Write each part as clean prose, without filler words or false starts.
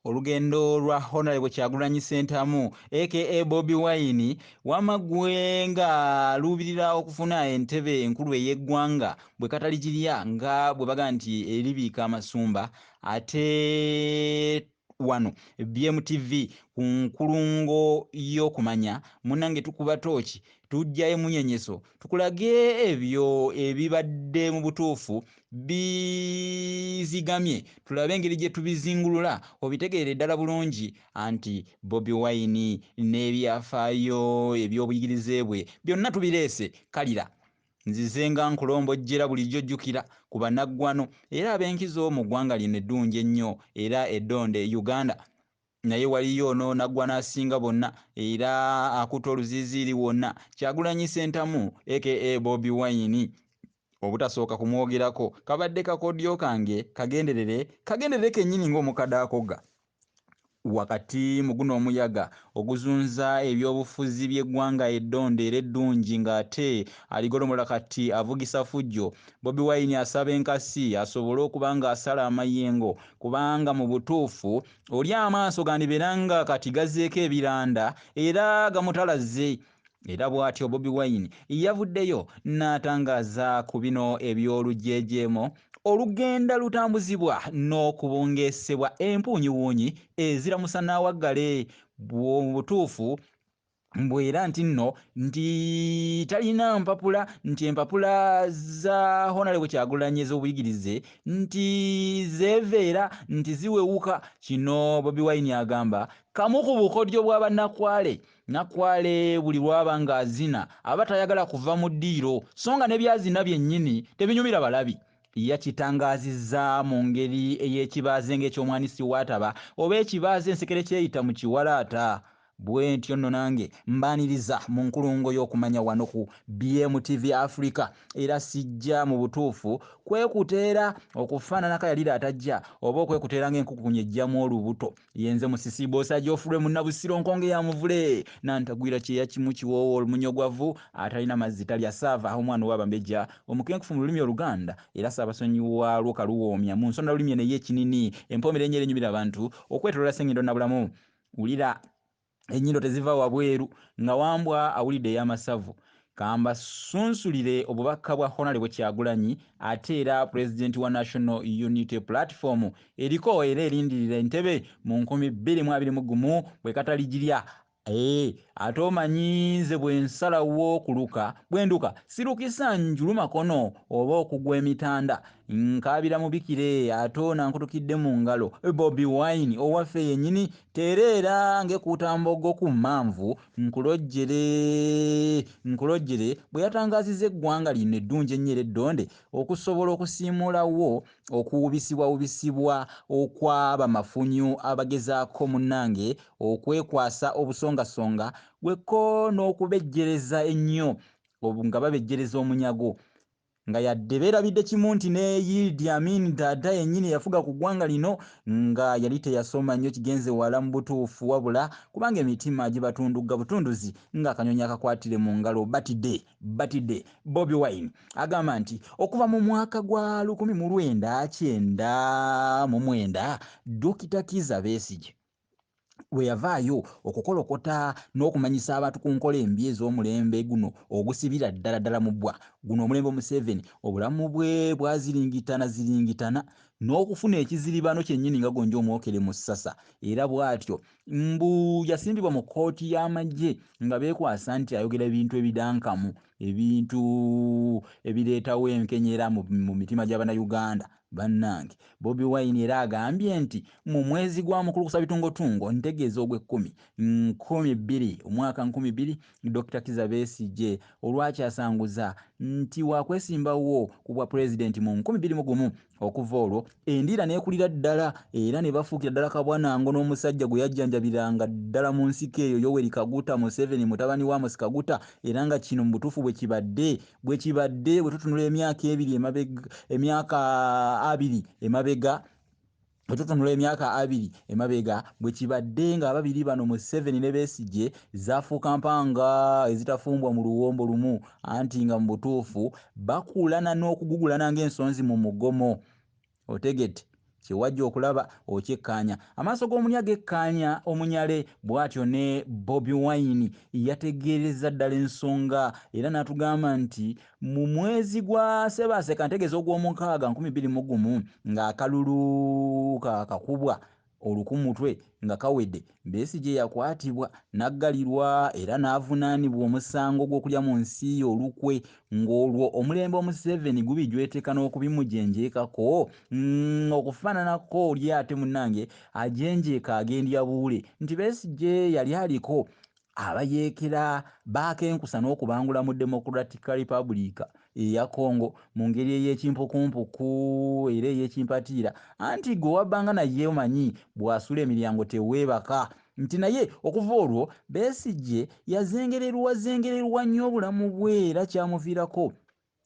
Olugendo lwa Honorable Kyagulanyi Ssentamu aka Bobi Wine wamma ggwe ng'aluubirira okufuna entebe enkulu ey'eggwanga bwe kataligirya nga bwe bagamba nti eribiika amasumba ate wano BMTV ku nkulungo y'okumanya munnange tukuba tooki tuggyayo emunyenyeso tukulage ebyo ebibadde mu butuufu bizigamye tulabe engeri gye tubizingulula obitegeere ddala bulungi anti Bobi Wine n'ebyafaayo eby'obuyigirize bwe byonna tubireese kalira nzize nga nkulombojjera bulijjo jjukira ku bannaggwano era ab'enkizo mu ggwanga lino eddungi ennyo era eddonde Uganda. Naye waliyo ono naggwano asinga bonna era akutte oluziiziiri wonna Kyagulanyi Ssentamu aka Bobi Wine. Obutasooka kumwogerako kabadde kakodyo kange kagenderere kagenderere kennyini ng'omukadde akogga. Wakati mu guno omuyaga oguzunza ebyobufuzi by'eggwanga eddonde era eddungi ng'ate aligolomola kati avugisa fujjo, Bobi Wine asaba enkasi asobole okuba ng'asala amayengo kubanga mu butuufu oli amaaso gandibeera nga kati gazzeeko ebiranda era gamutalaze. Era bw'atyo Bobi Wine yavuddeyo n'atangaaza ku bino eby'olujeejeemo olugenda lutambuzibwa n'okubungeesebwa empuunyiwuunyi eziramusa n'awaggale mu butuufu mbu era nti nno nti talina mpapula nti empapula za Honorable Kyagulanyi ez'obuyigirize nti zeeveera nti ziwewuka. Kino Bobi Wine agamba kamu ku bukodyo bwa bannakwale Nakwale buli lw'aba ng'azina aba tayagala kuva mu ddiiro so nga ne by'azina byennyini tebinyumira balabi. Yakitangaazizza mu ngeri ey'ekibaaze ng'eky'omwanisi w'ataba oba ekibaaze ensekere kyeyita mu kiwalaata. Bwe ntyo nno nange mbaaniriza mu nkulungo y'okumanya wano ku BMTV Africa era sijja mu butuufu kwekuteera okufaananako ayalira atajja oba okwekuteera ng'enkukunyi ejjamu olubuto. Yenze Musisi Bbosa Geoffrey Munnabusiro Nkonge ya Muvule Nantagwira kyeya kimu kiwoowo olumunnyogwavu atalina mazzi talya saava omwana ow'Abambejja omukenkufu mu lulimi Oluganda era Ssaabasonyi waalwo Kaluwoomya mu nsonda lulimi eno ey'ekinini empoomero ennyo era enyumira abantu okwetoloola Ssengendo Nabulamu. Wulira ennyindo teziva wabweru nga Wambwa awulidde ey'amasavu. Kambasunsulire obubaka bwa Honorable Kyagulanyi ate era pulezidenti wa National Unity Platform eriko era erindirira entebe mu 2021 bwe kataligirya. Ate omanyi nze bwe nsalawo okuluka bwe nduka sirukisa njulu makono oba okugwa emitanda nkaabira mubikire ate ono ankutukidde mu ngalo Bobi Wine owaffe yennyini tereera ng'ekuuta mbogo ku mmanvu nkulojjere nkulojjere bwe yatangaazizza eggwanga lino eddungi ennyo era eddonde okusobola okusiimuulawo okuwubisibwawubisibwa okw'abamafunyu abagezaako munnange okwekwasa obusongasonga gwekko n'okubejjereza ennyo nga babejjereza omunyago nga yadde beerabidde kimu nti ne Idi Amin Dada yennyini yafuga ku ggwanga lino nga yali teyasoma nnyo kigenze wala mu butuufu wabula kubanga emitima gibatundugga butunduzi ng'akanyonyi akakwatire mu ngalo batidde batidde. Bobi Wine agamba nti okuva mu mwaka gwa 1999 Dokita Kizza Besigye bwe yavaayo okukolokota n'okumanyisa abantu ku nkola embi ez'omulembe guno ogusibira ddala ddala mu bbwa guno omulembe Museveni obulamu bwe bwaziringitana ziringitana n'okufuna ekiziribano kyennyini nga gonja omwokere mu ssasa era bw'atyo mbu yasimbibwa mu kkooti y'amagye nga beekwasa nti ayogera ebintu ebidankamu ebintu ebireetawo enkenyera mu mitima gy'Abannayuganda. Bannange Bobi Wine era agambye nti mu mwezi gwa mukulukusa bitungotungo ntegeeza ogw'ekkumi 2000 omwaka 2000 Dr. Kizza Besigye olwakyasanguza nti wakwesimbawo ku bwa pulezidenti mu 2001 okuva olwo endiira n'ekulira ddala era ne bafuukira ddala kabwanango n'omusajja gwe yajjanjabiranga ddala mu nsiko eyo Yoweri Kaguta Museveni mutabani wa Amos Kaguta era nga kino mu butuufu bwe kibadde bwe kibadde bwe tutunula emyaka ebiri emabega emyaka abiri emabega bwe tutunula emyaka abiri emabega bwe kibadde ng'ababiri bano Museveni ne Besigye zaafuuka mpanga ezitafumbwa mu luwombo lumu anti nga mu butuufu bakulana n'okugugulana ng'ensonzi mu mugomo. Otegedde Kye wajja okulaba okyekkaanya. Amaaso g'omulya gekkaanya omunyale. Bw'atyo ne Bobi Wine yategeereza ddala ensonga era n'atugamba nti mu mwezi gwa Ssebaaseka, ntegeeza ogw'omukaaga 2001, ng'akalulu kaakakubwa olukumutwe nga kawedde, Besigye yakwatibwa n'aggalirwa era n'avunaanibwa omusango gw'okulya mu nsi ye olukwe, ng'olwo omulembe Omuseveni gubijweteka n'okubimujenjeekako okufaananako oli ate munnange ajenjeeka agendya buule, nti Besigye yali aliko abayeekera baakenkusa n'okubangula mu Democratic Republic eya Congo mu ngeri ey'ekimpukumpuku era ey'ekimpatiira, anti gwe wabbanga naye omanyi bw'asula emiryango teweebaka, nti naye okuva olwo Besigye yazengererwa zengererwa nnyo obulamu bwe era kyamuviirako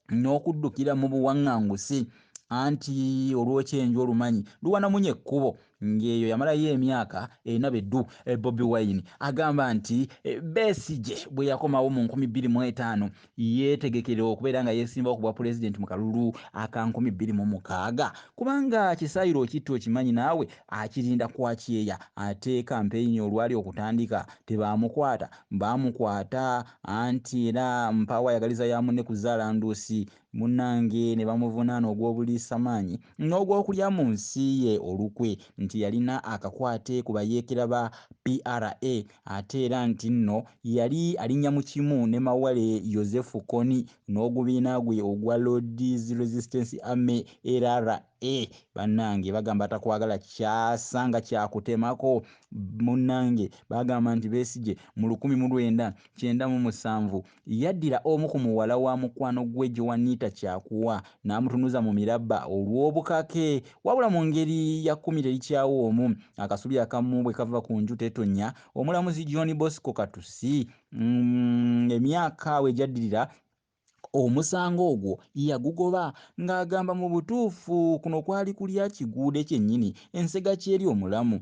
n'okuddukira mu buwaŋŋanguse, anti olw'okyenju olumanyi luwanamunye ekkubo, ng'eyo yamalayo emyaka ena beddu. Bobi Wine agamba nti Besigye bwe yakomawo mu 2005 yeetegekera okubeera nga yeesimbawo ku bwa pulezidenti mu kalulu aka 2006, kubanga kisaayiro okitta okimanyi naawe akirinda kwa kyeya, ate kampeyini olwali okutandika tebaamukwata, baamukwata anti era mpaawo ayagaliza ya munne kuzaala nduusi, munnange ne bamuvunaana ogw'obuliisamaanyi n'ogw'okulya mu nsi ye olukwe, nti yalina akakwate ku bayeekera ba PRA, ate era nti nno yali alinnya mu kimu ne Mawale Yozefu Kony n'ogubiina gwe ogwa Lord's Resistance Army LRA. Bannange bagamba atakwagala kyasanga kyakutemako. Munnange bagamba nti Besigye mu 1997 yaddira omu ku muwala wa mukwano gwe Joanita Kyakuwa n'amutunuza mu mirabba olw'obukake, wabula mu ngeri ya kkumi terikyawo omu, akasubi akamu bwe kava ku nju tetonnya. Omulamuzi John Bosco Katusi emyaka we gyaddirira omusango ogwo yagugoba ng'agamba mu butuufu kuno kwali kulya kiguude kyennyini ensega kyeri omulamu.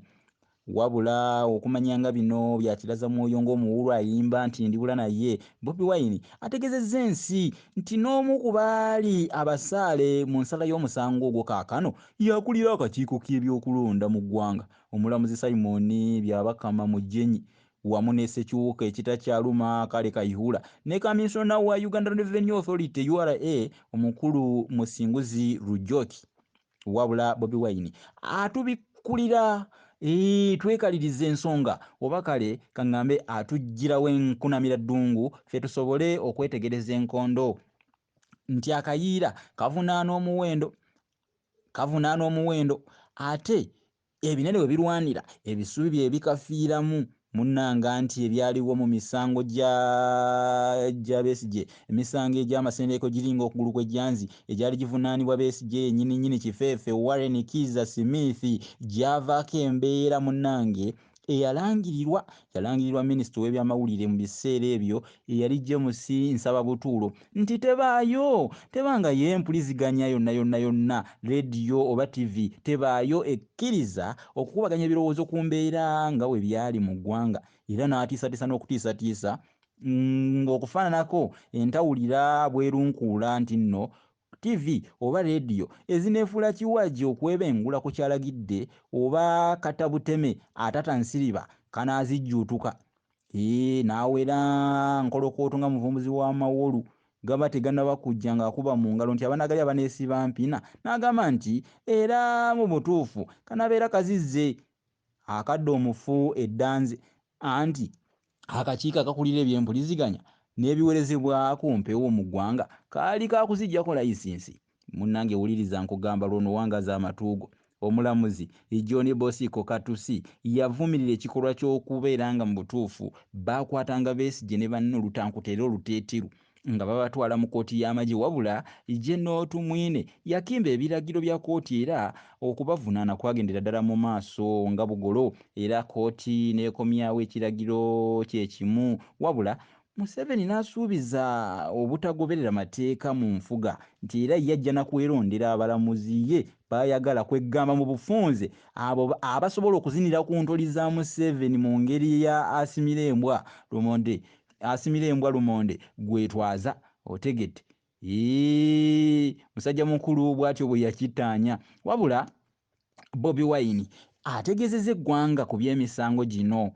Wabula okumanya nga bino bya kiraza mwoyo ng'omuwulu ayimba nti ndibula naye, Bobi Wine ategeezezza ensi nti n'omu ku baali abasaale mu nsala y'omusango ogwo kaakano yakulira akakiiko k'ebyokulonda mu ggwanga, omulamuzi Simon Byabakama Mugyenyi, wamu ne Ssekiwuka ekitakyaluma Kale Kayihura ne kaminsona wa Uganda Revenue Authority URA omukulu Musinguzi Rujoki. Wabula Bobi Wine atubikkulira twekaliriza ensonga, oba kale kaŋŋambe atuggyirawo enkunamira ddungu ffe tusobole okwetegereza enkondo, nti akayiira kavunaana omuwendo, kavunaana omuwendo, ate ebinene we birwanira ebisubi bye bikafiiramu. Munnanga nti ebyaliwo mu misango gya Besigye, emisango egy'amasendeko giringa okugulu kw'ejjanzi egyali givunaanibwa Besigye yennyini nnyini kifeefe Warren Kiiza Smith, gyavaako embeera munnange eyalangirirwa, yalangirirwa minisita w'ebyamawulire mu biseera ebyo eyali James Nsababutuulo, nti tebaayo, tebanga y'empuliziganya yonna yonna yonna, leediyo oba TV, tebaayo ekkiriza okukubaganya ebirowoozo ku mbeera nga bwe byali mu ggwanga, era n'atiisatiisa n'okutiisatiisa ng'okufaananako entawulira bwerunkuula nti nno TV oba leediyo ezineefuula kiwagi okwebengula ku kyalagidde oba katabuteme atata nsiriba kanaazijjuutuka. N'awera nkolokooto nga muvumbuzi w'amawolu gaba tegannaba kujja ng'akuba mu ngalo nti abanagali abaneesiba mpina, n'agamba nti era mu butuufu kanabeera kazizze akadde omufu eddanze, anti akakiiko akakulira ebyempuliziganya n'ebiweerezebwa ku mpewo mu ggwanga kaali kakuziggyako layisinsi. Munnange wuliriza nkugamba lwono wangaza amatuugo. Omulamuzi John Bosco Katusi yavumirira ekikolwa ky'okubeera nga mu butuufu baakwatanga Besigye ne banne olutankuta era oluteeteru nga babatwala mu kkooti y'amagye, wabula General Tumwine yakimba ebiragiro bya kkooti era okubavunaana kwagendera ddala mu maaso nga bugolo, era kkooti n'ekomyawo ekiragiro kye kimu, wabula Museveni n'asuubiza obutagoberera mateeka mu nfuga nti era yajja na kwerondera abalamuzi ye baayagala, kwegamba mu bufunze abo abasobola okuzinira ku ntoli za Museveni mu ngeri ya asimira embwa lumonde, asimira embwa lumonde gwetwaza otegedde. Musajja mukulu bw'atyo bwe yakittaanya. Wabula Bobi Wine ategeezezza eggwanga ku by'emisango gino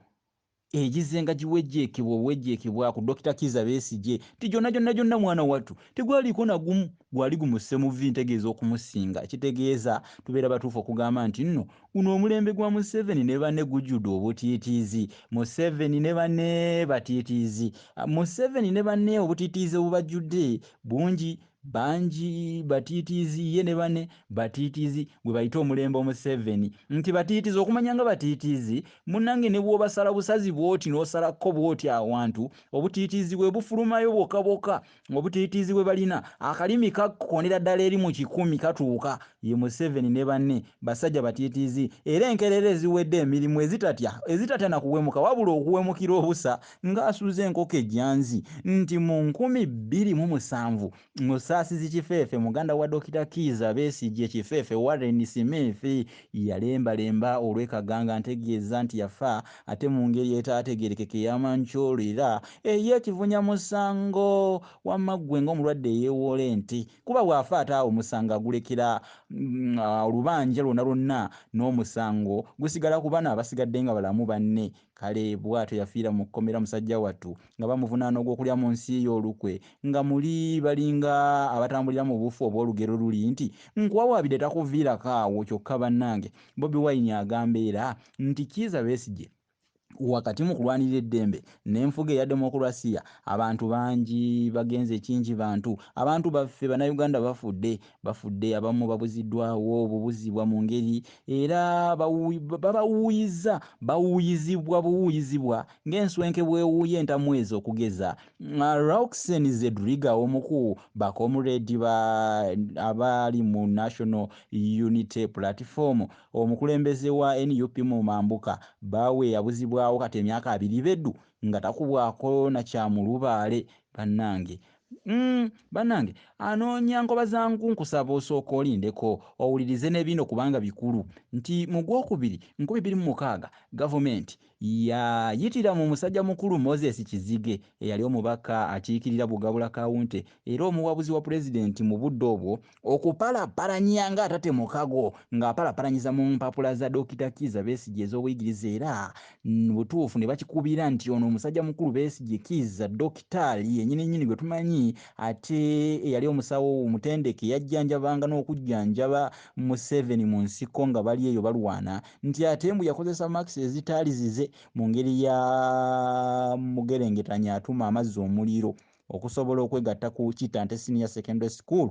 egizenga giwejjeekebwa obuwejjeekebwa ku Dokita Kizza Besigye nti gyonna gyonna gyonna mwana wattu tegwaliiko na gumu gwali gumusse mu vvi, ntegeeza okumusinga. Kitegeeza tubeera batuufu okugamba nti nno guno omulembe gwa Museveni ne banne gujjudde obutiitiizi. Museveni ne banne batiitiizi. Museveni ne banne obutiitiizi obubajjudde bungi, bangi batiitiizi, ye ne banne batiitiizi, gwe bayita omulembe Omuseveni nti batiitiizi. Okumanya nga batiitiizi munnange, ne bw'obasala busazi bw'oti n'osalako bw'oti awantu, obutiitiizi bwe bufulumayo bwokka bwokka. Obutiitiizi bwe balina akalimi kakonera ddala eri mu 100 katuuka. Ye Museveni ne banne basajja batiitiizi, era enkerere eziwedde emirimu ezitatya na kuwemuka, wabula okuwemukira obusa ng'asuuza enkoko ejjanzi. Nti mu 2007 Musaasizi Kifeefe, muganda wa Dokita Kizza Besigye Kifeefe Warren Smith, yalembalemba olw'e Kaganga, ntegeeza nti yafa ate mu ngeri etaategeerekeka ey'amankyolo era ey'ekivunya musango. Wamma ggwe ng'omulwadde eyeewoola ente, kuba bw'afa ate awo omusango agulekera olubanja lwonna lwonna n'omusango gusigala ku bano abasigadde nga balamu banne. Kale bw'atyo yafiira mu kkomera musajja wattu nga bamuvunaana ogw'okulya mu nsi ye olukwe, nga muli balinga abatambulira mu bufu obw'olugero luli nti nkuwawaabidde takuviirako awo. Kyokka bannange Bobi Wine agamba era nti Kizza Besigye wakati mu kulwanirira eddembe n'enfuga eya demokulasiya, abantu bangi bagenze kingi, bantu abantu baffe bannayuganda bafudde, abamu babuziddwawo obubuzibwa mu ngeri era babawuuyizza, bawuuyizibwa buwuuyizibwa ng'enswenke bwewuuya entamu ezo. Okugeza Roxen Zedriga, omu ku bakomuredi abali mu National Unity Platform, omukulembeze wa NUP mu mambuka, baawe yabuzibwawo kati emyaka 20 beddu nga takubwako na kyamulubaale. Bannange, bannange anoonya nkoba za nku, nkusaba osooka olindeko owulirize ne bino kubanga bikulu. Nti mu gwokubiri 2006 gavumenti yayitira mu musajja mukulu Moses Kizige, eyali omubaka akiikirira Bugabula Kawunte era omuwabuzi wa pulezidenti mu budde obwo, okupalapalanya ng'atate mukago ng'apalapalanyiza mu mpapula za Dokita Kizza Besigye ez'obuyigirize. Era butuufu ne bakikubira nti ono omusajja mukulu Besigye Kizza dokitaali yennyini nnyini gwe tumanyi, ate eyali omusawo omutendeke yajjanjabanga n'okujjanjaba Museveni mu nsiko nga bali eyo balwana, nti ate mbu yakozesa marks ezitaali zize mu ngeri ya mugerengetanya atuma amazzi omuliro okusobola okwegatta ku Kitante Senior Secondary School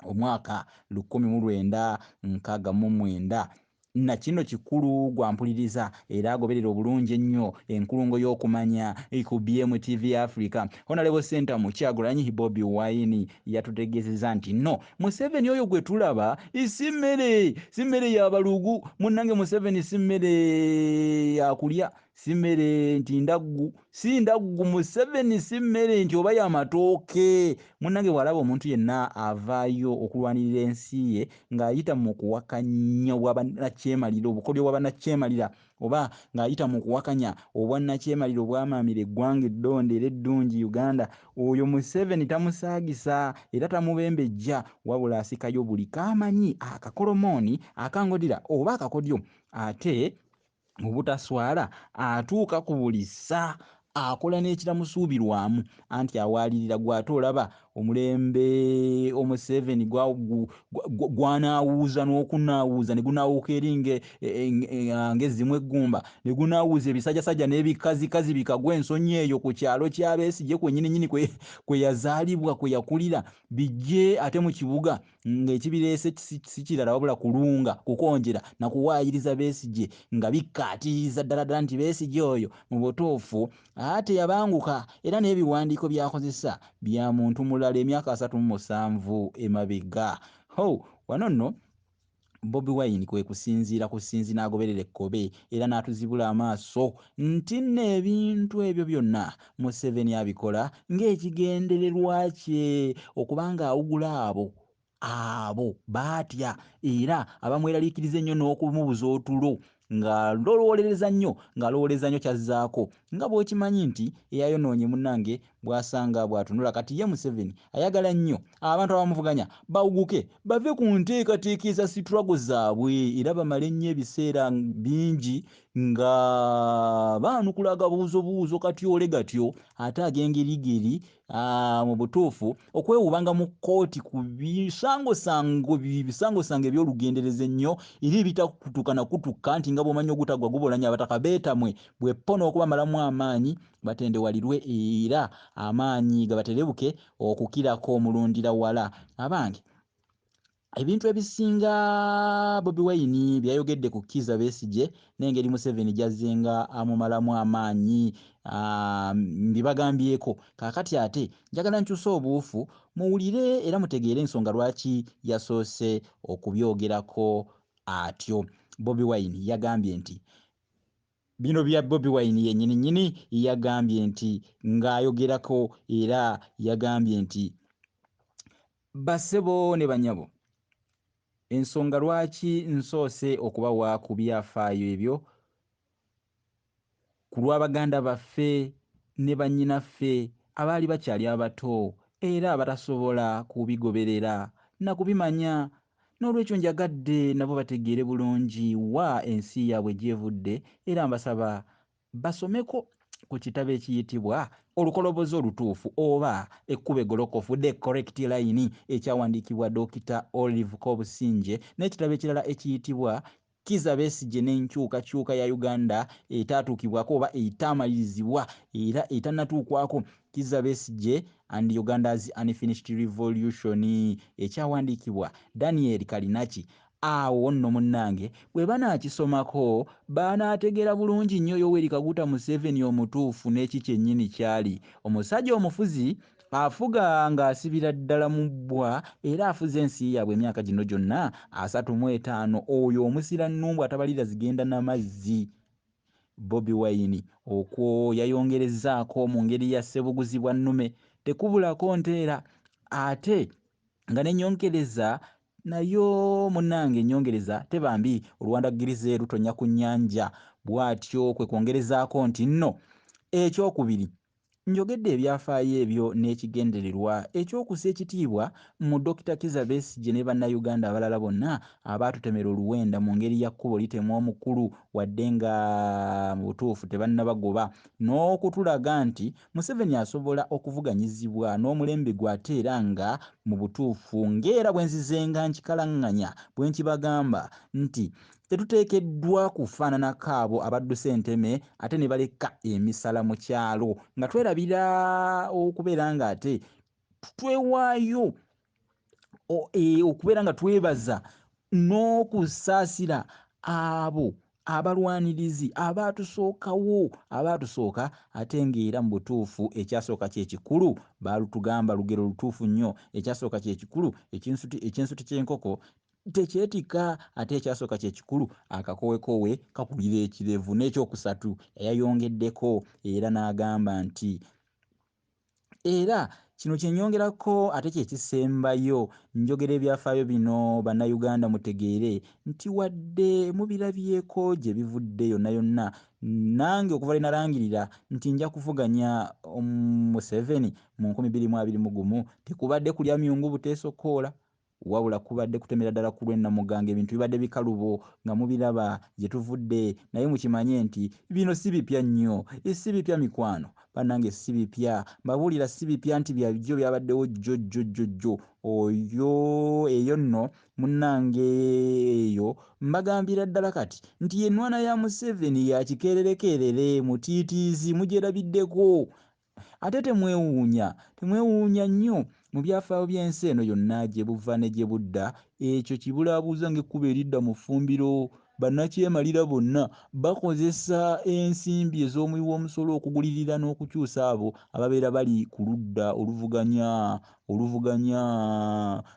omwaka 1969. Na kino kikulu gwampuliriza era agoberera obulungi ennyo enkulungo y'okumanya ku BMTV Africa. Honorable Ssentamu Kyagulanyi Bobi Wine yatutegeezezza nti no Museveni oyo gwe tulaba si mmere, si mmere ya balugu munnange. Museveni si mmere yakulya, si mmere nti ndaggu, si ndaggu. Museveni si mmere nti oba yamatooke munnange. Bw'alaba omuntu yenna avaayo okulwanirira ensi ye ng'ayita mu kuwakanya obwabannakyemalira, obukodyo bw'abannakyemalira, oba ng'ayita mu kuwakanya obwannakyemalira obwamaamira eggwanga eddonde era eddungi Uganda, oyo Museveni tamusaagisa era tamubembejja, wabula asikayo buli kamanyi akakolomooni, akangodira oba akakodyo, ate mu butaswala atuuka ku buli ssa akola n'ekiramusuubirwamu, anti awaalirira gw'ate olaba omulembe Omuseveni gwanaawuuza n'okunaawuuza ne gunaawuuka eri ng'ezzimu eggumba, ne gunaawuuza ebisajjasajja n'ebikazikazi bikagwa ensonyi eyo ku kyalo kya Besigye kwennyininyini kwe yazaalibwa, kwe yakulira, bijje ate mu kibuga ng'ekibireese si kirala wabula kulunga, kukonjera na kuwaayiriza Besigye, nga bikkaatiriza ddala ddala nti Besigye oyo mu butuufu ate yabanguka, era n'ebiwandiiko by'akozesa bya muntu mulala emyaka 37 emabega. Ho wano nno Bobi Wine kwe kusinziira ku ssinzi n'agoberera ekkobe era n'atuzibula amaaso nti nno ebintu ebyo byonna Museveni abikola ng'ekigendererwa kye okuba ng'awugula abo baatya era abamweraliikiriza ennyo n'okumubuza otulo. Ng'alowoolereza nnyo, ng'alowooleza nnyo kyazzaako, nga bw'okimanyi nti eyayonoonye munnange bw'asanga bw'atunula. Kati ye Museveni ayagala nnyo abantu abamuvuganya bawuguke bave ku nteekateeka eza struggle zaabwe, era bamale nnyo ebiseera bingi nga baanukula agabuuzobuuzo katyole gatyo ate ag'engerigeri, mu butuufu okwewuubanga mu kkooti ku bisangosango bisangosango eby'olugendereza ennyo era ebitakutuka na kutuka, nti nga bw'omanyi ogutaggwa gubola nnyo, abataka beetamwe bweppo n'okubamalamu amaanyi batendewalirwe era amaanyi gabaterebuke okukirako omulundira wala. Abange, ebintu ebisinga Bobi Wine byayogedde ku Kizza Besigye n'engeri Museveni gy'azzenga amumalamu amaanyi, mbibagambyeko. Kaakati ate njagala nkyuse obuufu muwulire era mutegeere ensonga lwaki yasoose okubyogerako atyo. Bobi Wine yagambye nti bino bya Bobi Wine yennyini nnyini, yagambye nti ng'ayogerako, era yagambye nti bassebo ne bannyabo, ensonga lwaki nsoose okubawa ku byafaayo ebyo ku lw'abaganda baffe ne bannyinaffe abaali bakyali abato era abatasobola kubigoberera na kubimanya, n'olwekyo njagadde nabo bategeere bulungi wa ensi yaabwe gy'evudde, era mbasaba basomeko ku kitabo ekiyitibwa Olukoloboze Olutuufu oba Ekkubo Eggolokofu, The Correct Line, ekyawandiikibwa Dokita Olive Kobusingye, n'ekitabo ekirala ekiyitibwa Kizza Besigye n'Enkyukakyuka ya Uganda etaatuukibwako oba etaamalirizibwa era etannatuukwako, Kizza Besigye and Uganda's Unfinished Revolution, ekyawandiikibwa Daniel Kalinaki. Awo nno munnange bwe banaakisomako banaategeera bulungi nnyo Yoweri Kaguta Museveni omutuufu n'eki kyennyini ky'ali. Omusajja omufuzi afuga ng'asibira ddala mu bbwa era afuze ensi yaabwe emyaka gino gyonna 35, oyo omusirannumbu atabalira zigenda na mazzi. Bobi Wine okwo yayongerezzaako mu ngeri ya ssebuguzi bwa nnume tekubulako nteera ate nga n'ennyongereza nayo munnange ennyongereza teba mbi, oluwandaggirize lutonnya ku nnyanja. Bw'atyo kwe kwongerezaako nti nno ekyokubiri, njogedde ebyafaayo ebyo n'ekigendererwa eky'okussa ekitiibwa mu Dokita Kizza Besigye ne Bannayuganda abalala bonna abaatutemera oluwenda mu ngeri ya kkubo litemwa omukulu wadde nga mu butuufu tebannabagoba, n'okutulaga nti Museveni asobola okuvuganyizibwa n'omulembe gwe ate era nga mu butuufu ng'era bwe nzizenga nkikalaŋŋanya bwe nkibagamba nti tetuteekeddwa kufaananako abo abadduse enteme ate ne baleka emisala mu kyalo nga twerabira okubeera ng'ate twewaayo okubeera nga twebaza n'okusaasira abo abalwanirizi abaatusookawo, abaatusooka ate ng'era mu butuufu ekyasooka kye kikulu. Baalutugamba lugero lutuufu nnyo, ekyasooka kye kikulu, ekinsuti ky'enkoko tekyetikka, ate ekyasooka kye kikulu, akakowekoowe kakulira ekirevu. N'ekyokusatu yayongeddeko era n'agamba nti era kino kye nnyongerako ate kye kisembayo, njogera ebyafaayo bino Bannayuganda mutegeere nti wadde mubirabyeko gye bivudde yonna yonna, nange okuva lwe nalangirira nti nja kuvuganya Museveni mu 2021, tekubadde kulya myungu buteesokoola, wabula kubadde kutemera ddala ku lw'e Namuganga. Ebintu bibadde bikalubo nga mubiraba gye tuvudde, naye mukimanye nti bino si bipya nnyo, si bipya mikwano bannange, si bipya, mbabuulira si bipya nti bya jjo, byabaddewo jjo jjo jjo jjo. Oyo eyo nno munnange eyo mbagambira ddala kati nti ennwana ya Museveni ya kikeererekeerere mutiitiizi mugyerabiddeko. Ate temwewuunya, temwewuunya nnyo mu byafaayo by'ensi eno yonna gye buva ne gye budda, ekyo kibulaabuuza ng'ekkubo eridda mu ffumbiro. Bannakyemalira bonna bakozesa ensimbi ez'omuwi w'omusolo okugulirira n'okukyusa abo ababeera bali ku ludda oluvuganya, oluvuganya.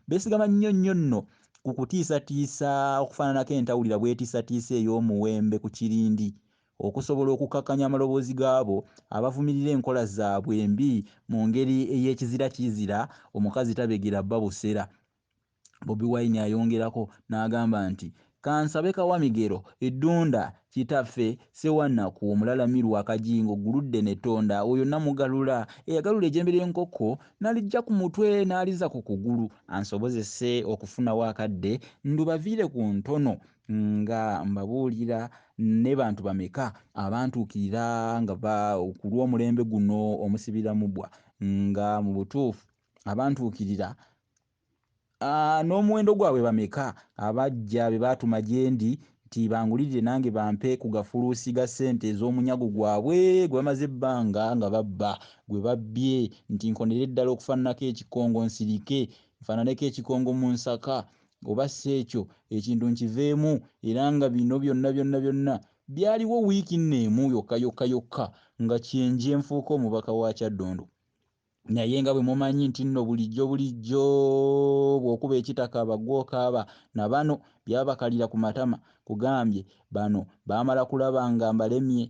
Beesigama nnyo nnyo nno ku kutiisatiisa okufaananako entawulira bw'etiisatiisa ey'omuwembe ku kirindi, okusobola okukkakkanya amaloboozi g'abo abavumirira enkola zaabwe embi mu ngeri ey'ekizira kizira omukazi tabegera bba busera. Bobi Wine ayongerako n'agamba nti Kansabe Kawamigero, Ddunda, Kitaffe, Ssewannaku, Omulalamirwa, Kajingo, Gguludde ne Ttonda, oyo Namugalula eyagalula ejjembe ly'enkoko n'aliggya ku mutwe n'alizza ku kugulu ansobozese okufunawo akadde ndubaviire ku ntono nga mbabuulira ne bantu bameka abantuukirira nga ku lw'omulembe guno omusibiramubwa nga mu butuufu abantuukirira n'omuwendo gwabwe bameka abajja be baatuma gye ndi nti bangulirire nange bampe ku gafuluusi ga ssente ez'omunyago gwabwe gwe bamaze ebbanga nga babba gwe babbye nti nkonere ddala okufaananako ekikongo nsirike nfaananeko ekikongo mu nsaka oba si ekyo ekintu nkiveemu era nga bino byonna byonna byonna byaliwo wiiki nno emu yokka yokka yokka nga kyenje nfuuka omubaka wa Kyaddondo. Naye nga bwe mumanyi nti nno bulijjo bulijjo bw'okuba ekitakaaba ggwe okaaba na bano byabakalira ku matama kugambye bano baamala kulaba nga mbalemye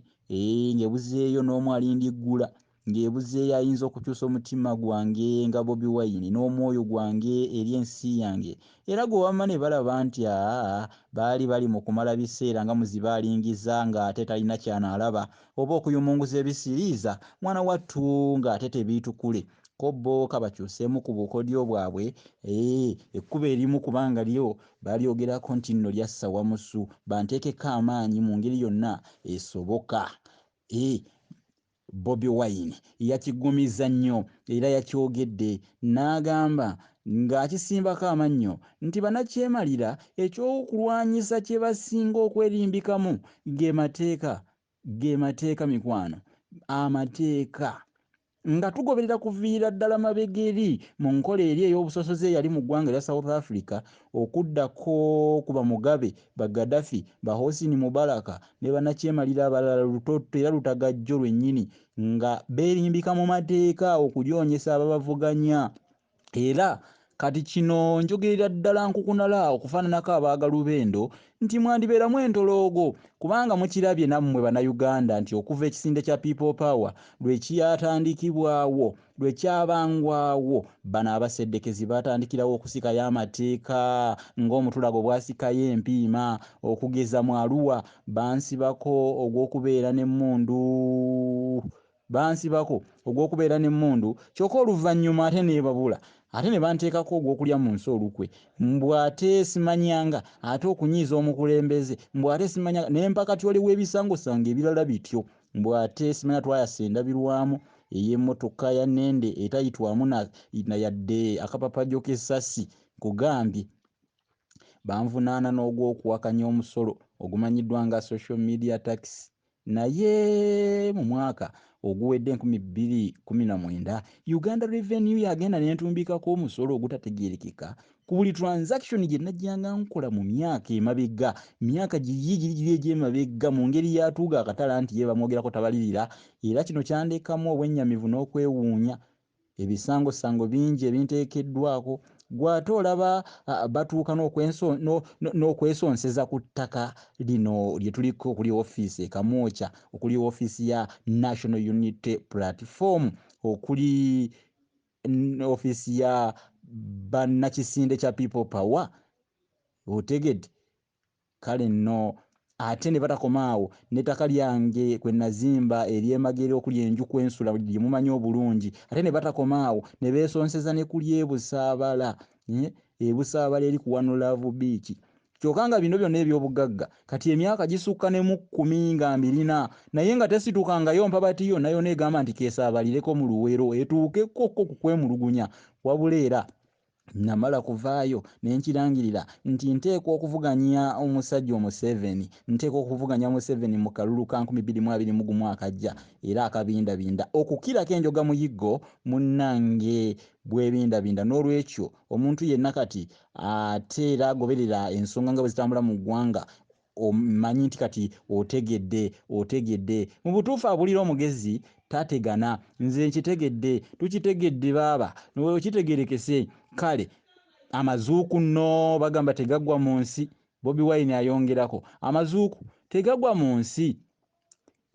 ng'ebuzeeyo n'omu alindiggula ng'ebuzeeyo ayinza okukyusa omutima gwange nga Bobi Wine n'omwoyo gwange eri ensi yange era gwe wamma ne balaba nti aa baali bali mu kumala biseera nga muzibe alingiza ng'ate talina ky'anaalaba oba okuyumunguza ebisiriiza mwana wattu ng'ate tebiitukule ko bo kabakyuseemu ku bukodyo bwabwe ekkubo erimu kubanga lyo balyogerako nti nno lyassa wamusu banteekeko amaanyi mu ngeri yonna esoboka. Bobi Wine yakigumizza nnyo era yakyogedde n'agamba ng'akisimbako amannyo nti bannakyemalira ekyokulwanyisa kye basinga okwerimbikamu ge mateeka ge mateeka mikwano amateeka nga tugoberera kuviira ddala mabega eri mu nkola eri ey'obusosoze eyali mu ggwanga erya South Africa okuddako ku Bamugabe, ba Gaddafi, ba Hosni Mubaraka ne bannakyemalira abalala lutotto era lutagajjo lwennyini nga beerimbika mu mateeka okujoonyesa ababavuganya era kati kino njogerera ddala nkukunala okufaananako abaagalubendo nti mwandibeeramu entoloogo kubanga mukirabye nammwe Bannayuganda nti okuva ekisinde kya People Power lwe kyatandikibwawo lwe kyabangwawo bano abaseddekezi baatandikirawo okusikayo amateeka ng'omutulago bw'asikayo empiima okugeza mu Arua bansibako ogw'okubeera n'emmundu bansibako ogw'okubeera n'emmundu kyokka oluvannyuma ate neebabula ate ne banteekako ogw'okulya mu nsi olukwe mbu ate simanyanga ate okunyiiza omukulembeze mbu ate simanyanga ne mpaka tyole w'ebisangosanga ebirala bityo mbu ate simanya twayasa endabirwamu ey'emmotoka ya Nende etayitwamu na yadde akapapajjo k'essasi nkugambye banvunaana n'ogw'okuwakanya omusolo ogumanyiddwa nga social media tax naye mu mwaka oguwedde 2019 Uganda Revenue yagenda n'entumbikako omusolo ogutategeerekeka ku buli transaction gye najjanga nkola mu myaka emabega myaka giri giri giri egy'emabega mu ngeri yatuuga akatala nti ye bamwogerako tabalirira era kino kyandekamu obwennyamivu n'okwewuunya ebisangosango bingi ebinteekeddwako gw'ate olaba batuuka n'okwesonseza ku ttaka lino lye tuliko okuli ofiisi e Kamwokya okuli ofiisi ya National Unity Platform okuli ofiisi ya bannakisinde kya People Power otegedde kale nno ate ne batakoma awo n'ettaka lyange kwe nazimba ery'e Magere okuli enju kwensula gye mumanyi obulungi ate ne batakoma awo ne beesonseza ne ku ly'e Busaabala e Busaabala eri ku One Love Beach kyokka nga bino byonna eby'obugagga kati emyaka gisukka ne mu kkumi nga mbirina naye nga tesitukangayo mpabati yonna yonna egamba nti keesaabalireko mu Luwero etuukekokko ku kwemulugunya wabula era namala kuvaayo ne nkirangirira nti nteekwa okuvuganya omusajja Omuseveni nteekwa okuvuganya Museveni mu kalulu ka 2021 akajja era akabindabinda okukirako enjoga muyiggo munnange bwebindabinda n'olwekyo omuntu yenna kati ate era agoberera ensonga nga bwe zitambula mu ggwanga omanyi nti kati otegedde otegedde mu butuufu abulira omugezi tategana nze nkitegedde tukitegedde baaba okitegerekese kale amazuuku nno bagamba tegaggwa mu nsi Bobi Wine ayongerako amazuuku tegaggwa mu nsi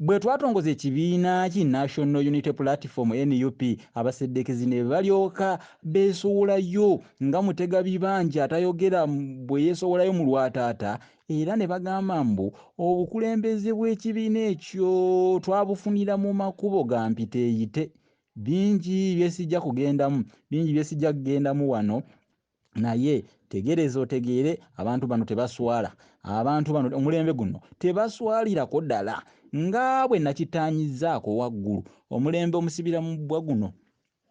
bwe twatongoza ekibiina ki National Unity Platform NUP abaseddekezi ne balyoka beesowolayo nga mutega bibanja atayogera bwe yeesowolayo mu lwataata Era ne bagamba mbu obukulembeze bw'ekibiina ekyo twabufunira mu makubo ga mpiteeyite. Bingi byesijja kugendamu, bingi byesijja kugendamu wano, naye tegereza otegeere, abantu bano tebaswala. Abantu bano omulembe guno tebaswalirako ddala. Nga bwe nakitaanyizaako waggulu, omulembe omusibira mu bbwa guno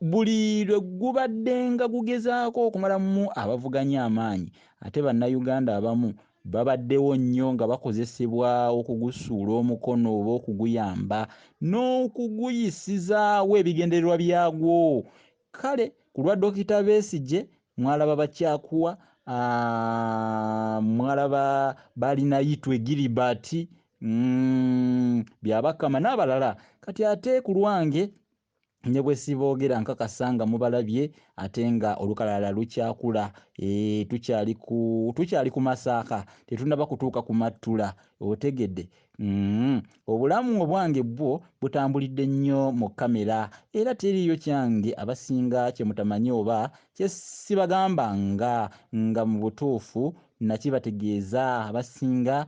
buli lwe gubaddenga gugezaako okumalamu abavuganya amaanyi, ate Bannayuganda abamu babaddewo nnyo nga bakozesebwa okugusuula omukono oba okuguyamba n'okuguyisizaawo ebigendererwa byagwo. Kale ku lwa Dokita Besigye mwalaba Bakyakuwa, mwalaba Balinayitwe Gilbert, Byabakama n'abalala. Kati ate ku lwange ne bwe siboogera nkakasa nga mubalabye, ate nga olukalala lukyakula. Tukyali ku masaaka, tetunnaba kutuuka ku mattula, otegedde. Obulamu obwange bwo butambulidde nnyo mu kamera, era teriiyo kyange abasinga kye mutamanyi oba kye sibagamba nga mu butuufu nakibategeeza abasinga,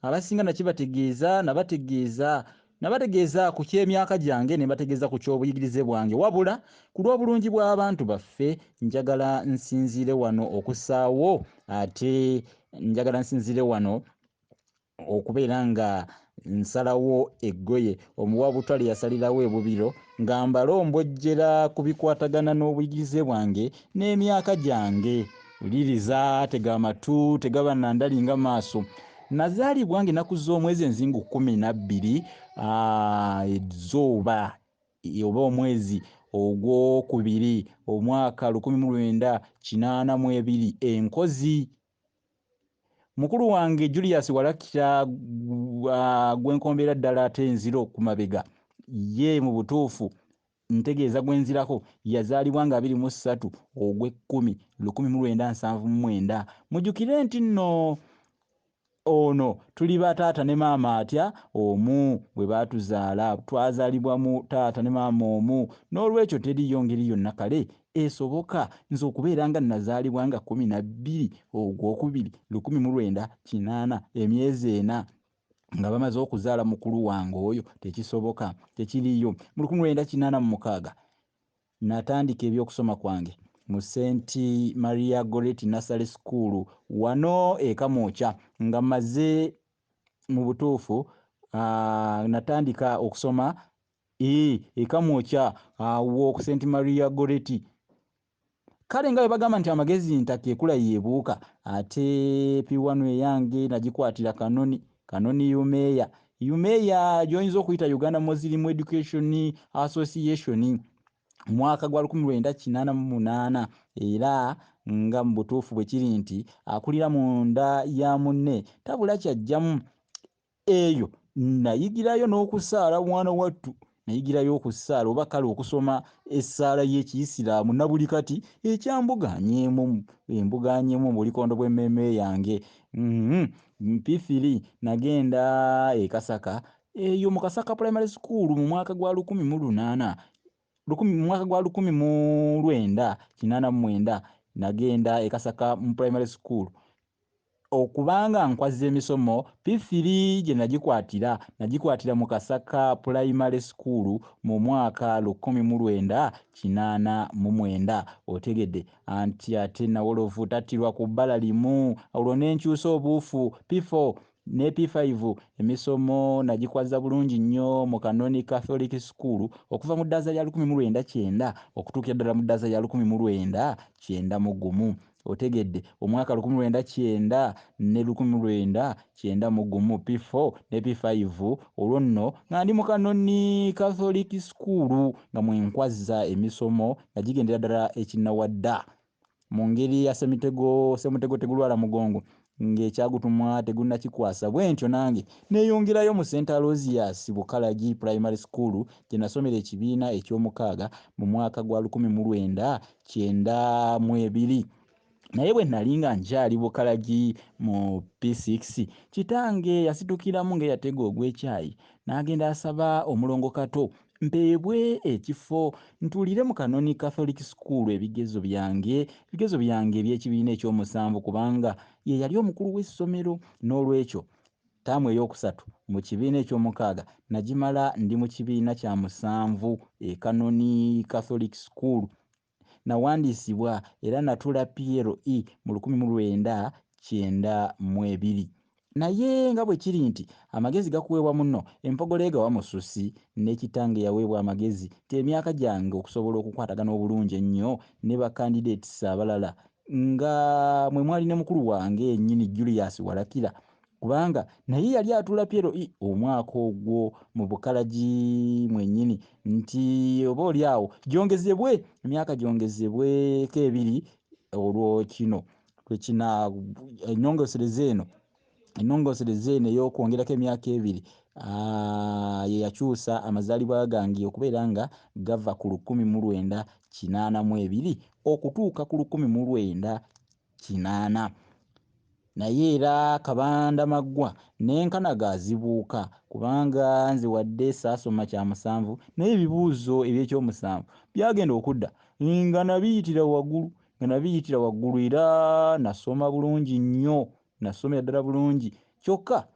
abasinga nakibategeeza, nabategeeza ku ky'emyaka gyange, ne mbategeeza ku ky'obuyigirize bwange. Wabula ku lw'obulungi bw'abantu baffe njagala nsinziire wano okussaawo, ate njagala nsinziire wano okubeera nga nsalawo eggoye omuwabutwa lye yasalirawo ebubiro, nga mbalombojjera ku bikwatagana n'obuyigirize bwange n'emyaka gyange. Wuliriza, tega amatu, tegaba na ndali nga maaso. Nazaalibwa ng'ennaku z'omwezi enzingu 12, ezzooba oba omwezi ogwokubiri omwaka 1982 enkozi. Mukulu wange Julius Walakira, gwe nkombera ddala ate enziro ku mabega, ye mu butuufu ntegeeza gwe nzirako, yazaalibwa nga 23 ogw'ekkumi 1979. Mujjukire nti nno ono tuli ba taata ne maama atya omu bwe baatuzaala, twazaalibwa mu taata ne maama omu. N'olwekyo teriiyo ngeri yonna kale esoboka nze okubeera nga nazaalibwa nga 12 ogwokubiri 1980, emyezi 4 nga bamaze okuzaala mukulu wange oyo, tekisoboka, tekiriiyo. Mu 1986 natandika ebyokusoma kwange mu St Maria Goretti Nursery School wano e Kamwokya, nga mmaze mu butuufu natandika okusoma e Kamwokya awo ku St Maria Goretti. Kale nga bwe bagamba nti amagezi ntaka ekula yeebuuka, ate P1 eyange nagikwatira Kanoni, Kanoni UMEA. UMEA gy'oyinza okuyita Uganda Muslim Education Association, mwaka gwa 1988. Era nga mu butuufu bwe kiri nti akulira munda ya munne tabula kyajjamu. Eyo nayigirayo n'okusaala, mwana wattu, nayigirayo okusaala oba kale okusoma essaala y'Ekiyisiraamu, na buli kati ekyambuganyeemu, embuganyeemu mu bulikondo bw'emmeeme yange. P3 nagenda e Kasaka, eyo mu Kasaka Primary School mu mwaka gwa lukumi mu lunaana, lukumi, mu mwaka gwa 1989 nagenda e Kasaka mu Primary School okubanga nkwazza emisomo. P3 gye nagikwatira mu Kasaka Primary School mu mwaka 1989. Otegedde anti ate nawolovu tattirwa ku bbala limu. Olwo ne nkyusa obuufu P4 ne P5, emisomo nagikwazza bulungi nnyo mu Kanoni Catholic School okuva mu ddaza lya 1990 okutuukira ddala mu ddaza lya 1991. Otegedde, omwaka 1990 ne 1991, P4 ne P5. Olwo nno nga ndi mu Kanoni Catholic School nga mwenkwazza emisomo nga gigendera ddala ekinnawadda mu ngeri ya semitego, semitego tegulwala mugongo ng'ekyagutumwa tegunnakikwasa. Bwe ntyo nange neeyongerayo mu St Aloysius Bukalagi Primary School gye nasomera ekibiina eky'omukaaga mu mwaka gwa 1992. Naye bwe nali nga nkyali Bukalagi mu P6, kitange yasitukiramu ng'eyatega ogw'ekyayi n'agenda asaba omulongo Kato. mpeebwe ekifo ntuulire mu Kanoni Catholic School ebigezo byange eby'ekibiina ekyomusanvu, kubanga ye yali omukulu w'essomero. N'olwekyo ttaamu eyookusatu mu kibiina ekyomukaaga nagimala ndi mu kibiina kya musanvu e Kanoni Catholic School. Nawandiisibwa era natuula PLE mu 1992. Naye nga bwe kiri nti amagezi gakuweebwa munno, empogola egawa mususi, ne kitange yaweebwa amagezi nti emyaka gyange okusobola okukwatagana obulungi ennyo ne ba candidates abalala, nga mwe mwali ne mukulu wange yennyini Julius Walakira, kubanga naye yali atuula PLE omwaka ogwo mu bukalagi mwennyini, nti oba oli awo gyongezebwe emyaka gyongezebweko ebiri, olwo kino lwekina ennongosereza eno ey'okwongerako emyaka ebiri ye yakyusa amazaalibwa gange okubeera nga gava ku 1982 okutuuka ku 1980. Naye era Kabanda Maggwa n'enkanaga azibuuka, kubanga nze wadde saasoma kya musanvu, naye ebibuuzo eby'ekyomusanvu byagenda okudda nga nabiyitira waggulu, era nasoma bulungi nnyo, nasomera ddala bulungi. Kyokka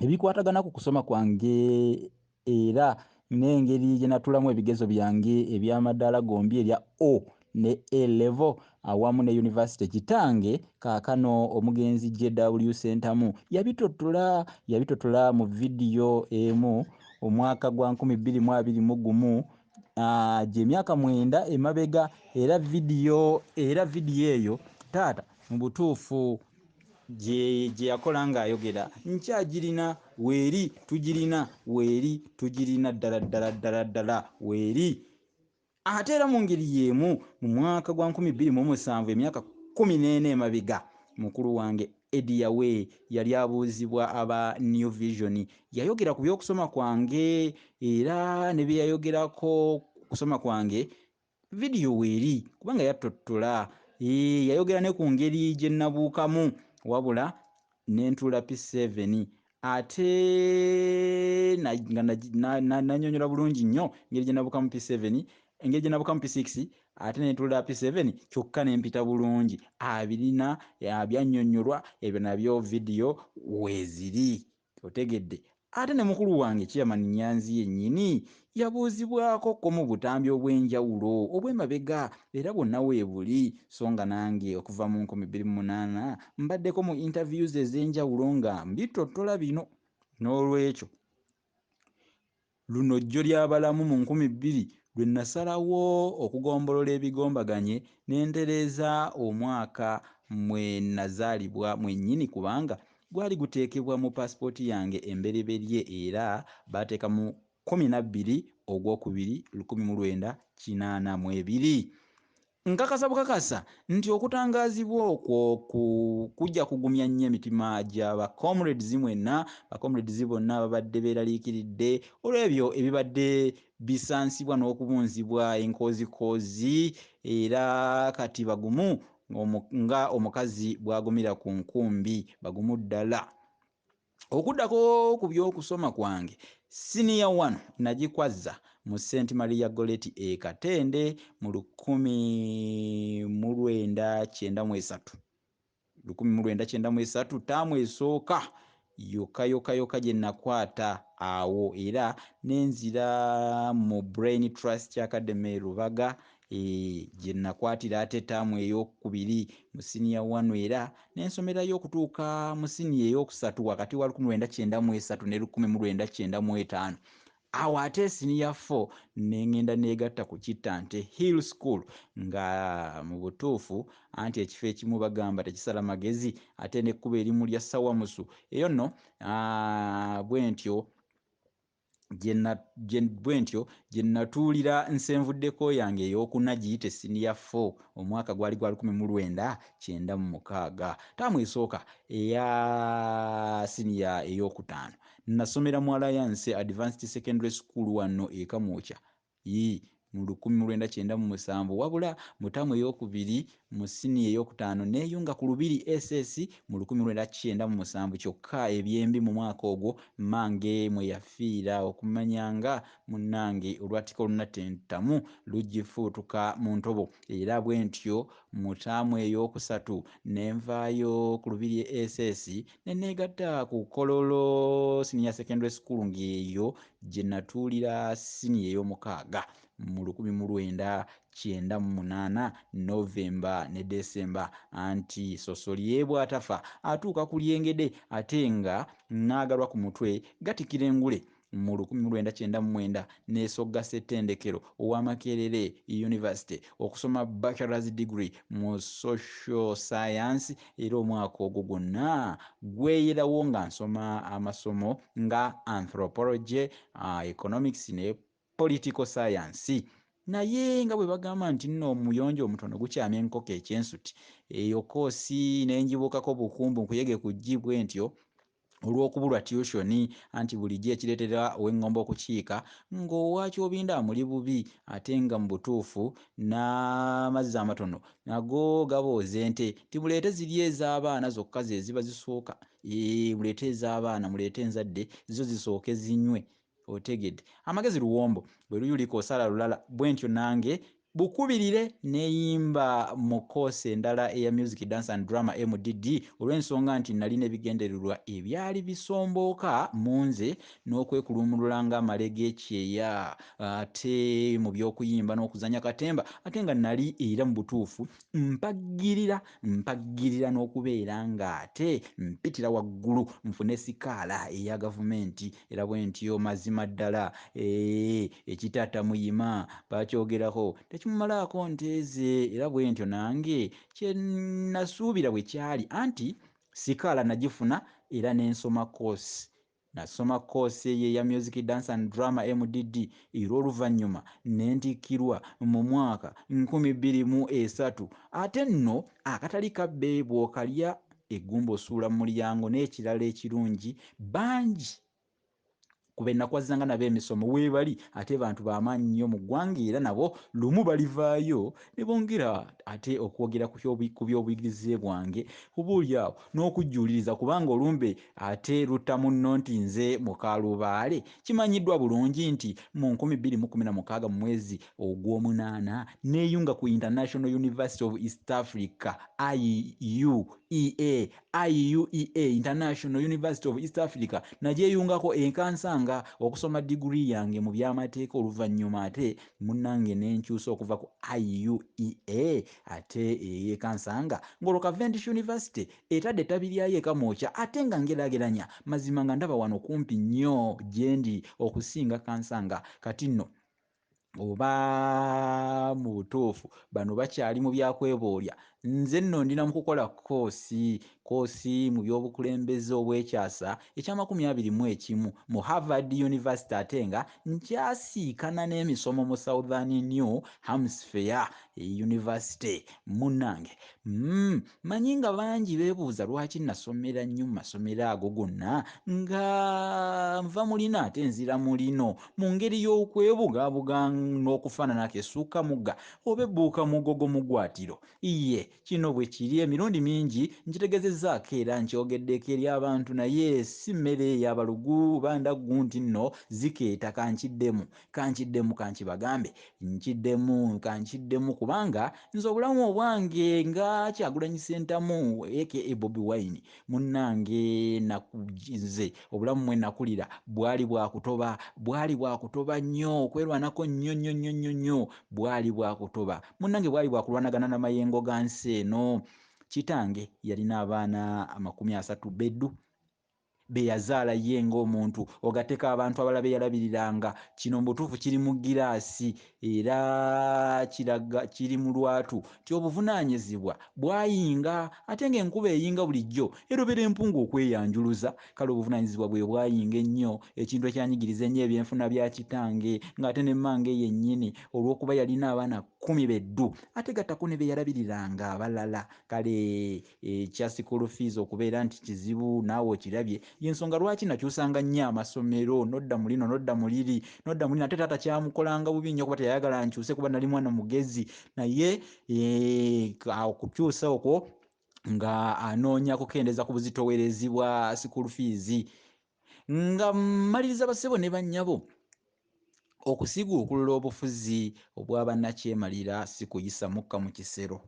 ebikwatagana ku kusoma kwange era n'engeri gye natuulamu ebigezo byange eby'amadaala gombi erya O ne A level awamu ne university, kitange kaakano omugenzi JW Sentamu yabitotola mu vidiyo emu omwaka gwa 2021, gy'emyaka 9 emabega. Era vidiyo eyo taata mu butuufu gye yakola ng'ayogera nkyagirina, weeri tugirina, weeri tugirina ddala ddala ddala ddala weeri. Ate era mu ngeri y'emu mu mwaka gwa 2007, emyaka 14 emabega, mukulu wange Eddie Yawe yali abuuzibwa aba New Vision, yayogera ku by'okusoma kwange era ne bye yayogerako ku kusoma kwange vidiyo weeri, kubanga yatottola. Yayogera ne ku ngeri gye nabuukamu wabula ne ntuula P7, ate nga nannyonnyola bulungi nnyo engeri gye nabuukamu P7, engeri gye nabuukamu P6, ate ne ntuula P7 kyokka ne mpita bulungi. Abirina byannyonnyolwa ebyo nabyo vidiyo weeziri, otegedde. Ate ne mukulu wange Chairman Nyanzi yennyini yabuuzibwako ko mu butambi obw'enjawulo obw'emabega, era bwonna weebuli. So nga nange okuva mu 2008 mbaddeko mu interviews ez'enjawulo nga mbitottola bino. N'olwekyo luno jjo ly'abalamu mu 2000 lwe nasalawo okugombolola ebigombaganye ne ntereeza omwaka mwe nazaalibwa mwennyini, kubanga gwali guteekebwa mu paasipooti yange embereberye, era baateeka mu 12 ogwokubiri 1982. Nkakasa bukakasa nti okutangaazibwa okwo kujja kugumya nnyo emitima gya ba comrades mwenna, ba comrades bonna ababadde beeraliikiridde olw'ebyo ebibadde bisansibwa n'okubunzibwa enkoozikoozi, era kati bagumu nga omukazi bw'agumira ku nkumbi, bagumu ddala. Okuddako ku by'okusoma kwange, siniya 1 nagikwazza mu St Maria Goretti e Katende mu 1993. 1993 ttaamu esooka yokka yokka yokka gye nakwata awo, era nenzira mu Brain Trust Academy Lubaga gye nakwatira ate ttaamu ey'okubiri mu siniya 1, era n'ensomerayo okutuuka mu siniya ey'okusatu wakati wa 1993 ne 1995. Awo ate siniya 4 ne ngenda neegatta ku Kittante Hill School, nga mu butuufu anti ekifo ekimu bagamba tekisala magezi, ate n'ekkubo erimu lya Ssawamusu. Eyo nno bwentyo gye natuulira nsenvuddeko yange ey'okuna giyite siniya 4, omwaka gwali gwa 1996. Ttaamu esooka eya siniya ey'okutaano nasomera mu Alliance Advanced Secondary School wano e Kamwokya. mu 1997, wabula mu ttaamu eyookubiri mu siniya eyookutaano neeyunga ku Lubiri SS mu 1997. Kyokka ebyembi mu mwaka ogwo mmange mwe yafiira, okumanya nga munnange olwatika olunatta entamu lugifuutuka mu ntobo. Era bwe ntyo mu ttaamu eyookusatu ne nvaayo ku Lubiri SS ne neegatta ku Kololo Senior Secondary School, ng'eyo gye natuulira siniya ey'omukaaga mu 1998 Novemba ne Desemba. Anti Sosolye bw'atafa atuuka ku lyengede, ate nga n'agalwa ku mutwe gatikira engule. Mu 1999 neesogga ssettendekero owa Makerere University okusoma bachelor's degree mu social science, era omwaka ogwo gwonna gweyerawo nga nsoma amasomo nga anthropology, economics ne political science. Naye nga bwe bagamba nti nno omuyonjo omutono gukyamya enkoko ekyensuti, eyo koosi ne ngibuukako bukumbu nkuyege ku ggi bwe ntyo olw'okubulwa tuition. Anti bulijjo ekireetera ow'eŋŋombe okukiika ng'owakyobinda amuli bubi, ate nga mu butuufu n'amazzi amatono nago gabooza ente. Timuleete ziri ez'abaana zokka ze ziba zisooka, muleete ez'abaana, muleete enzadde zo zisooke zinywe. Otegedde amagezi luwombo bwe luyulika osala lulala. Bwe ntyo nange bukubirire neeyimba mu koosi endala eya music, dance and drama MDD, olw'ensonga nti nalina ebigendererwa ebyali bisombooka mu nze n'okwekulumulula ng'amale g'ekyeya ate mu by'okuyimba n'okuzannya katemba, ate nga nali era mu butuufu mpagirira n'okubeera ng'ate mpitira waggulu nfune sikaala eya gavumenti. Era bwe ntyo mazima ddala ekitaata muyima bakyogerako tekimumalaako nteeze. Era bwe ntyo nange kye nasuubira bwe kyali, anti sikaala nagifuna era ne nsoma koosi. Nasoma koosi eyo eya music, dance and drama MDD, era oluvannyuma ne ntikkirwa mu mwaka 2003. Ate nno akatali kabbe bw'okalya eggumba osuula mu mulyango. N'ekirala ekirungi, bangi ku be nakwazanga nabo emisomo weebali, ate bantu b'amaanyi nnyo mu ggwanga, era nabo lumu balivaayo ne bongera ate okwogera ku by'obuyigirize bwange oba oli awo n'okujjuuliriza, kubanga olumbe ate lutta munno nti nze mukalubaale. Kimanyiddwa bulungi nti mu 2016 mu mwezi ogw'omunaana neeyunga ku International University of East Africa, IUEA, IUEA, International University of East Africa. Nagyeyungako enkansanga okusoma diguri yange mu by'amateeka. Oluvannyuma ate munnange ne nkyusa okuva ku IUEA ate ey'ekansanga ng'olwo Cavendish University etadde ettabi lyayo e Kamwokya, ate nga ngeraageranya mazima nga ndaba wano kumpi nnyo gye ndi okusinga Kansanga. Kati nno oba mu butuufu bano bakyali mu byakweboolya, nze nno ndina mu kukola koosi mu by'obukulembeze obw'ekyasa ekya 21 mu Harvard University, ate nga nkyasiikana n'emisomo mu Southern New Hampshire University. Munnange manyi nga bangi beebuuza lwaki nasomera nnyo mu masomero ago gonna nga nva mulina ate nzira mulino, mu ngeri y'okwebugaabuga n'okufaananako essuuka mugga oba ebbuuka mugogo mugwatiro. Iye kino bwe kiri, emirundi mingi nkitegeezezzaako era nkyogeddeko eri abantu, naye si mmere y'abalugu bandaggu nti nno zikeeta. Kankiddemu kankibagambe, nkiddemu kankiddemu, kubanga nze obulamu obwange nga Kyagulanyi Ssentamu aka Bobi Wine munnange, nze obulamu mwe nakulira bwali bwakutoba nnyo, okwerwanako nnyo nnyo nnyo nnyo nnyo, bwali bwakutoba munnange, bwali bwakulwanagana n'amayengo ga nsi eno. Kitange yalina abaana 30 beddu be yazaala ye ng'omuntu, ogatteko abantu abalala be yalabiriranga. Kino mu butuufu kiri mu giraasi era kiraga kiri mu lwatu nti obuvunaanyizibwa bwayinga, ate ng'enkuba eyinga bulijjo erobera empungu okweyanjuluza. Kale obuvunaanyizibwa bwe bwayinga ennyo, ekintu ekyanyigiriza ennyo ebyenfuna bya kitange, ng'ate ne mmange yennyini olw'okuba yalina abaana 10 beddu, ate gattako ne be yalabiriranga abalala. Kale ekya school fees okubeera nti kizibu naawe okirabye. Yensonga lwaki nakyusanga nnyo amasomero, nodda mu lino, nodda mu liri, nodda mu lino, ate taata kyamukolanga bubi nnyo kuba teyayagala nkyuse kuba nali mwana mugezi. Naye okukyusa okwo nga anoonya kukendeeza ku buzitowerezi bwa school fees. Nga mmaliriza bassebo ne bannyabo, okusiguukulula obufuzi obwa bannakyemalira si kuyisa mukka mu kisero.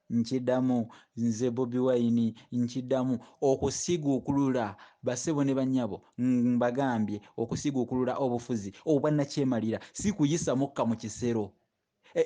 Nkiddamu nze Bobi Wine, nkiddamu okusiguukulula bassebo ne bannyabo, mbagambye okusiguukulula obufuzi obwa nnakyemalira si kuyisa mukka mu kisero.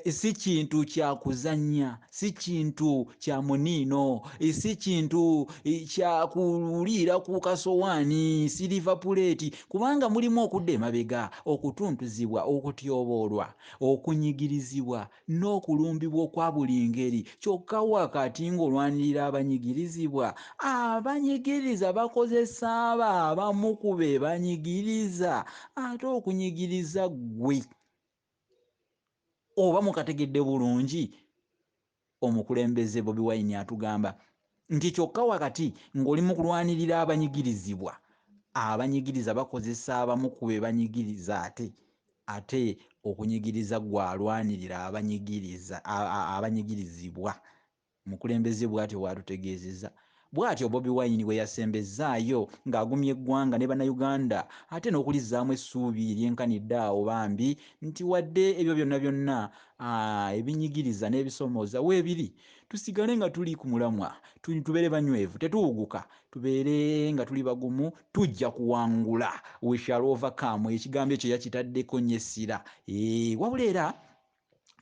Si kintu kya kuzannya, si kintu kya muniino, si kintu kya kuliira ku kasowaani, siriva puleeti, kubanga mulimu okudda emabega, okutuntuzibwa, okutyoboolwa, okunyigirizibwa n'okulumbibwa okwa buli ngeri. Kyokka wakati ng'olwanirira abanyigirizibwa, abanyigiriza bakozesa abo abamu ku be banyigiriza, ate okunyigiriza ggwe oba mukategedde bulungi. Omukulembeze Bobi Wine atugamba nti kyokka wakati ng'oli mu kulwanirira abanyigirizibwa, abanyigiriza bakozesa abamu ku be banyigiriza, ate okunyigiriza ggwe alwanirira abanyigirizibwa. Omukulembeze bw'atyo bw'atutegeezezza. Bw'atyo Bobi Wine bwe yasembezzaayo ng'agumya eggwanga ne Bannayuganda, ate n'okulizzaamu essuubi eryenkanidde awo bambi nti wadde ebyo byonna byonna ebinyigiriza n'ebisomooza weebiri, tusigale nga tuli ku mulamwa, tubeere banywevu, tetuwuguka, tubeere nga tuli bagumu, tujja kuwangula. We shall overcome. Ekigambo ekyo yakitaddeko nnyo essira. Wabula era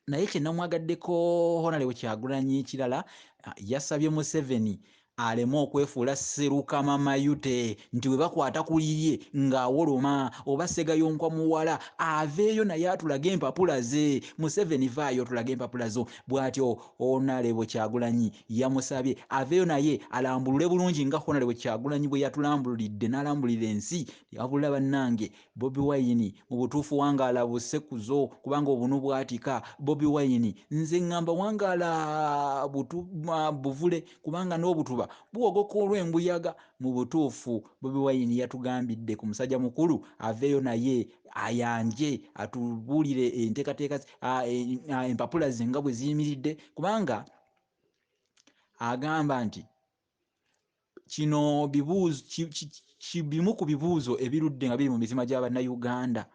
naye kye namwagaddeko Honorable Kyagulanyi kirala, yasabye Museveni aleme okwefuula Sserukama Mayute nti bwe bakwata ku lirye ng'awoloma oba Ssegayonkwa muwala, aveeyo naye atulage empapula ze. Museveni vaayo otulage empapula zo. Bw'atyo Honorable Kyagulanyi yamusabye aveeyo naye alambulule bulungi nga Honorable Kyagulanyi bwe yatulambululidde n'alambulira ensi. Wabula bannange, Bobi Wine mu butuufu wangaala busekuzo, kubanga obunu bwatika. Bobi Wine nze ŋŋamba wangaala buvule, kubanga n'obutuba buwogoka olw'embuyaga. Mu butuufu Bobi Wine yatugambidde ku musajja mukulu aveeyo naye ayanje atubuulire enteekateeka, empapula ze nga bwe ziyimiridde, kubanga agamba nti kino bimu ku bibuuzo ebirudde nga biri mu mitima gya Bannayuganda.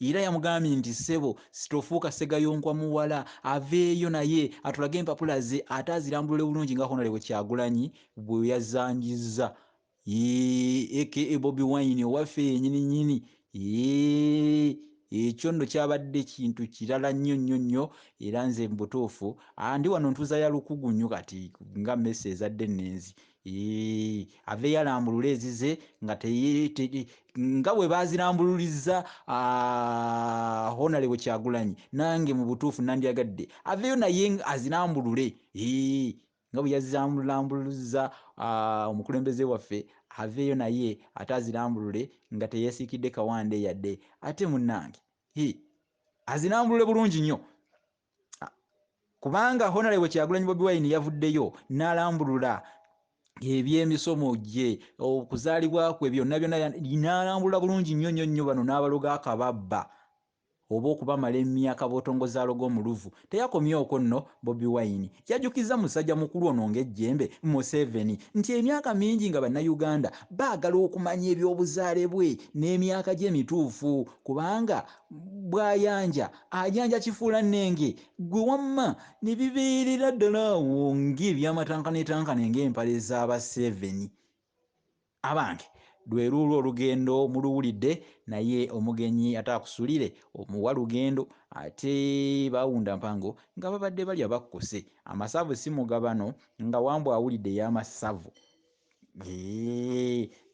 Era yamugambye nti ssebo sitofuuka Ssegayonkwa muwala, aveeyo naye atulage empapula ze ate azirambulule bulungi nga Honorable Kyagulanyi bwe yazanjizza. Aka Bobi Wine owaffe yennyini nnyini. Ekyo nno kyabadde kintu kirala nnyo nnyo nnyo. Era nze mu butuufu ndi wano ntuuza ya lukugu nnyo kati nga mmese ezadde ennenzi. Aveeyo alambulule ezize nga nga bwe baazirambululizza Honorable Kyagulanyi, nange mu butuufu nandyagadde aveeyo naye azirambulule nga bwe yazirambuluzza omukulembeze waffe, aveeyo naye ate azirambulule nga teyeesiikidde kawande yadde. Ate munnange azirambulule bulungi nnyo, kubanga Honorable Kyagulanyi Bobi Wine yavuddeyo n'alambulula ebyemisomo gye, okuzaalibwa kwe, byonna byonna n'alambulula bulungi nnyo nnyo nnyo bano n'abaloga akababba oba okubamala emyaka b'otongozaalo g'omuluvu. Teyakomye okwo nno, Bobi Wine yajjukiza musajja mukulu ono ng'ejjembe Museveni nti emyaka mingi nga Bannayuganda baagala okumanya ebyobuzaale bwe n'emyaka gye emituufu, kubanga bw'ayanja ajanja kifuula nnenge gwe wamma ne bibeerera ddala awo ng'ebyamatankanetankane ng'empale z'Abaseveni. Abange, lwe luulwo olugendo muluwulidde, naye omugenyi ataakusulire omuwa lugendo, ate bawunda mpango nga babadde balya bakkuse. Amasavu si mugabano nga wambwa awulidde ey'amasavu.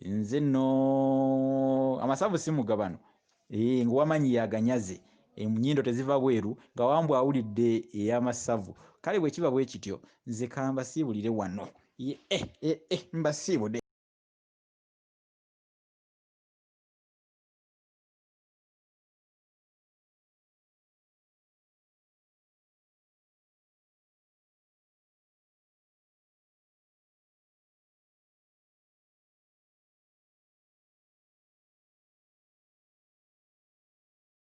Nze nno amasavu si mugabano, ng'owamanyi yaganyaze, ennyindo teziva bweru nga wambwa awulidde ey'amasavu. Kale bwe kiba bwe kityo, nze kambasiibulire wano. Mbasiibudde.